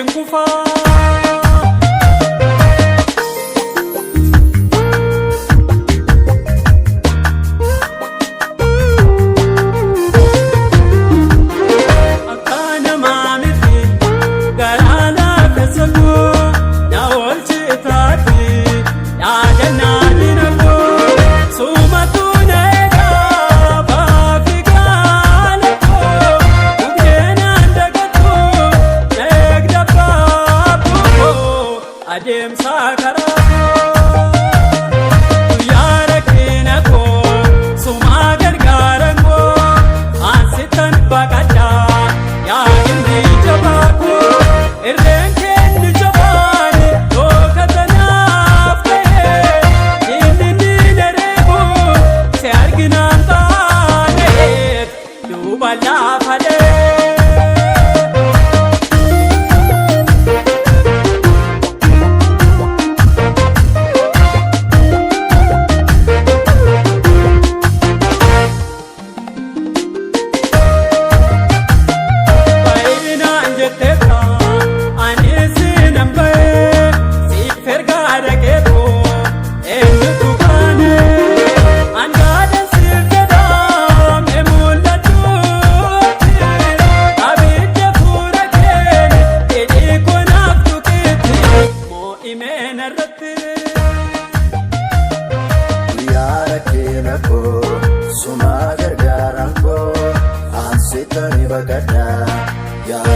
Yoomeen kufaa. Akka namaa miti garaa laafessa koo na oolchitaati yaadannaa dina koo sumatu na eegaa baafi gaala koo buddeenaan dagattu na eegda baabuu koo adeemsa karaa koo. Guyyaa rakkina koo sumaa gargaaran koo ansittan baqadhaa yaa inni jabaa koo irreen keenni jabaan dhokatanaaf ta'e inni ni dareebu si arginaan taaneef duuba laafalee. Baay'inaan jetteetta ani sinan ba'e siif ergaa dhaqeetu eenyutu kaane angaadan siif jedhame mul'atuutti abidda fuula keene hidhii konaaf tuqiitti moo'imeen irratti. Guyyaa rakkina koo sumaa gargaaran koo ansitani baqadhaa yaa